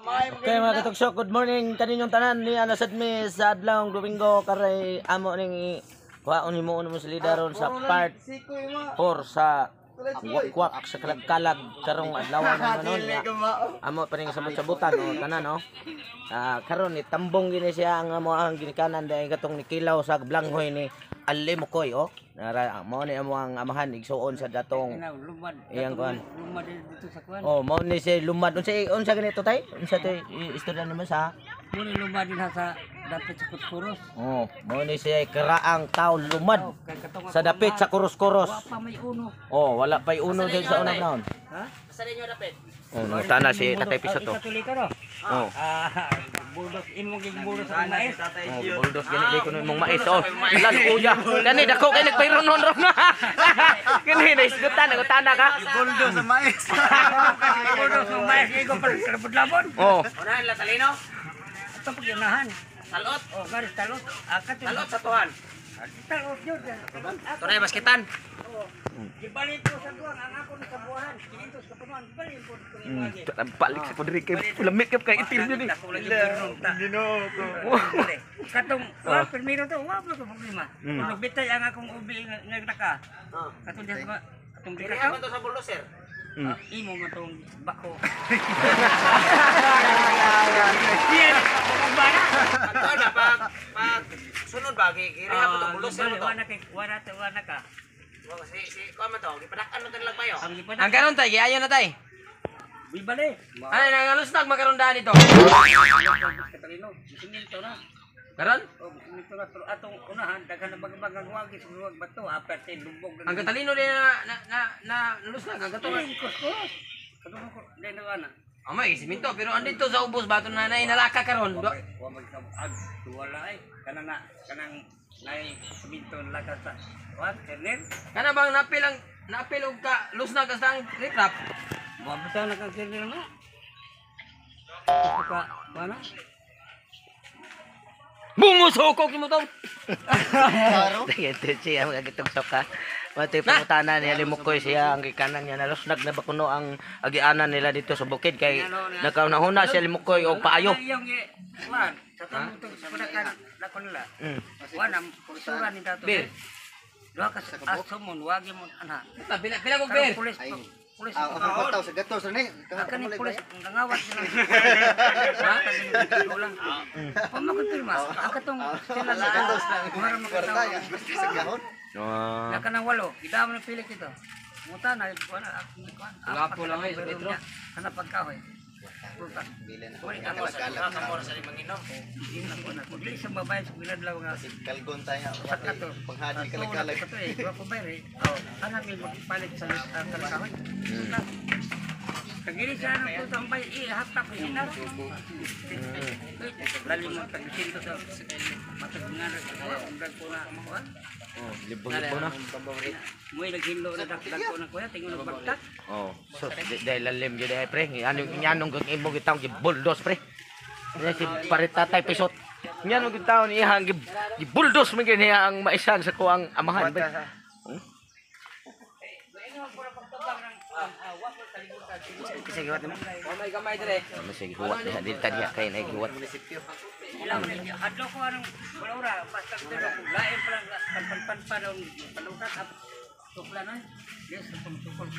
Okay, mga katuksok, good morning kaninyong tanan. Ni ana sad mi sa adlaw Domingo karay amo ning kuhaon nimo mo sa lidaron sa part 4 sa wakwak sa kalagkalag karong adlaw naman nun. Amo pa ning samot-sabutan o tanan, no. Ah, karon ni tambong gini siya ang amo ang ginikanan dahil katong nikilaw sa blanghoy ni Alimukoy, oh. Nara mo ni amo ang amahan igsuon sa datong Lumad. iyang kuan. Lumad dito sa kuan. Oh, mao ni siya lumad. Unsa unsa ganito, tay? Unsa to istorya naman sa Muna lumad din sa dapit sa Kuskuros. Oh, mao ni siya karaang tao lumad Kay katong sa dapit sa kuros-kuros. Wa pa may uno. Oh, wala pa'y uno din sa unang naon. Ha? Oh, nangutana si Tatay Piso to. Katolika no. Oh. Ah, buldos imong gigbulos sa mais. Oh, buldos gani di kuno imong mais. Oh, lan uya. Gani dako kay nagpayron ron ron. Gani na isgutan, nangutana ka. Buldo sa mais. Buldos sa mais igo pa labon. Oh, Unahan la talino. Ato pag unahan. Talot. Oh, garis talot. Ah, kato. Talot sa tuhan. Talot yun. Tunay baskitan. Gibalik ko sa duwang ang ako sa buwahan. 500 ka punuan. Gibalik ko sa imagi. Balik sa kudri kay lamit kay interview ni. Ginoo ko. Katong wa primero to wa pa ko problema. Kung nagbitay ang akong ubi nga nagtaka. Katong diha sa katong Diri bikaw. man to sa bulldozer. Imo man tong bako. Iya, bara. Pag na pag pag sunod ba gi giriha mo to bulldozer mo to. Wala kay wala to wala ka. Si si kuan man to gipadak-an man to nilang mayo. Ang gipadak. Ang karon, tay, giayo na, tay. Bibali. Ay, nangalusnag makaron daan ito. Katalino, siminto na. Karon? Oh, siminto na pero atong unahan daghan na bagbagang wagi sa luwag bato, aperte lubog. Ang katalino din na na na, na nalusnag ang kato. Ay, kuskos. Katong ko dai na ana. Amay, siminto pero andito sa ubos bato na nay nalaka karon. Wa magkabag wala ay kana na kanang nay siminto lakas sa wa kernel. Kana bang napil ang napil og ka lusnag sa ang riprap? Wa bitaw na kang kernel na. Ka wala. Bungo sukok nimo to. Ito siya mga gitugsok ka. Matoy pangutana ni Alimukoy siya ang gikanan niya nalusnag na ba kuno ang agianan nila dito sa bukid kay nakaunahuna si Alimukoy og paayo. Iyong wan sa tumutong sa padakan lako nila. Wa na kursura ni dato. Bir. Duha ka sa asumon wagi mo ana. Pila pila kog bir. Pulis pulis. Ah, ako pataw sa gatos ni. Kani pulis nangawat sila. Ha? Lang. Pamakuntirma. Ang katong sila Sa gatos na. Mara Kwarta makatawa. ya. Sa gahon. Ah. Naka ng walo, gidamo ng pilik ito. Muta na, wala, Lapo lang eh, sa metro. Kana pagkahoy. Prutas. Bilin ako. Wala, Kalag-kalag Ka mo sa manginom. Hindi na ko na. Kung dili sa babae sa binadlaw nga. Kalgon tayo. Saka to. Panghadi kalag-kalag. Ito eh, wa ko bayar eh. Oh, ana may magpalit sa kalakahoy. Kagili sa ano to tambay, eh, hatak ko ina. Lalim mo tagsinto sa matag nga na undang ko na makuha. Oh, libo-libo na. Mo'y naghilo na dakdag ko na kuya, tingon bagtak. Oh, so dahil lalim gyud ay, pre. Anong nyanong kag imo gitaw gi bulldoze, pre. Niya si pare Tatay Pisot. Nyanong gitaw niya ang gi bulldoze man gyud niya ang maisan sa kuang amahan, pre. Gamay gamay dire. Ano sige huwat diha dili ta diha kay nay huwat. Ilang hadlo ko anong balora basta pero kung lain pa lang pan pan pan panukat up tukla na. Yes, tukol. Tukol.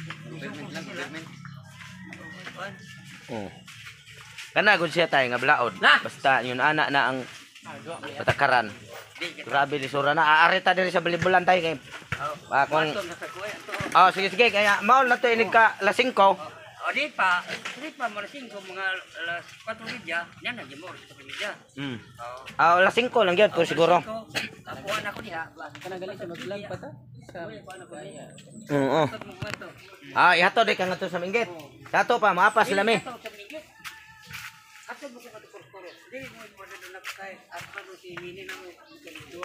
Oh. Kana gud siya tay nga blaod. Basta yun ana na ang patakaran. Grabe lisura na. Aari ta diri sa balibulan tay kay ah, kung Oh, sige sige kaya mao na to inig ka las 5. O di pa mga 5, mga alas 4:30, yan na gimo oras 4:30. Ah, alas 5 lang gyud ko siguro. Apuan ako diha. Kana gali sa mag-vlog pa ta? Oo. Ah, ihato di ka ngadto sa Minggit. Dato pa maapas sila mi.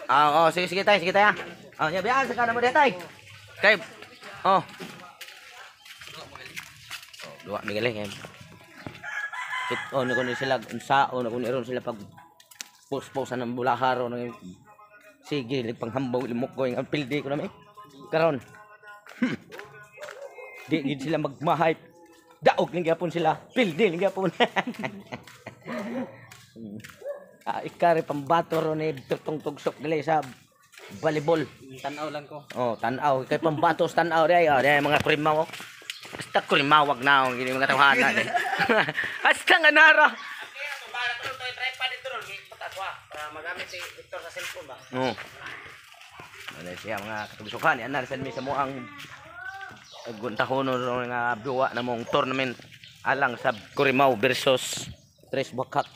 Ah, oh, sige sige tay, sige tay. Ah. Oh, nya biyaan sa kana mo diha, tay. Kay oh. Oh, duwa mi galing eh. Kit on ko ni sila unsaon ako ni ron sila pag pus-pusan ng bulaharo ng sige panghambaw limok ko ang pildi ko na mi. Karon. Di gid sila magmahype. Daog ning gyapon sila. Pildi ning gyapon. Ah, ikari pambato ro ni tutong tugsok dili sa volleyball. Tanaw lang ko. Oh, tanaw kay pambato sa tanaw di ay, oh, di ay mga kurimaw. Oh. Basta kurimawag na ang gini mga tawhana ni. Hasta nga nara. Para magamit si Victor sa cellphone ba? Oo. Ano siya mga katugsukan, yan na mi sa muang guntahono ro nga duwa na mong tournament alang sa Kurimaw versus Tres Bakak.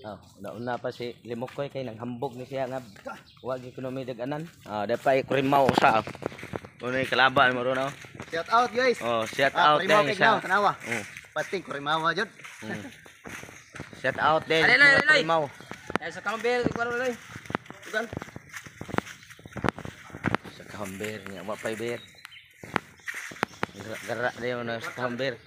Oh, una-una pa si Limokoy kay nanghambog ni siya nga wa gyud kuno may dag-anan. Ah, dapay Kurimaw sa. Unay kalaban mo ron oh. Shout out guys. Oh, shout Ah, out Kurimaw din kay Gnaw, sa. tanawa. Oh. Pasting Kurimawa jud. Shout out din Alay, mga alay, alay. Kurimaw. Ay sa Campbell, ikaw lang. Ugal. Sa kahambir niya, wa pa'y bir. Gara na yun sa kahambir.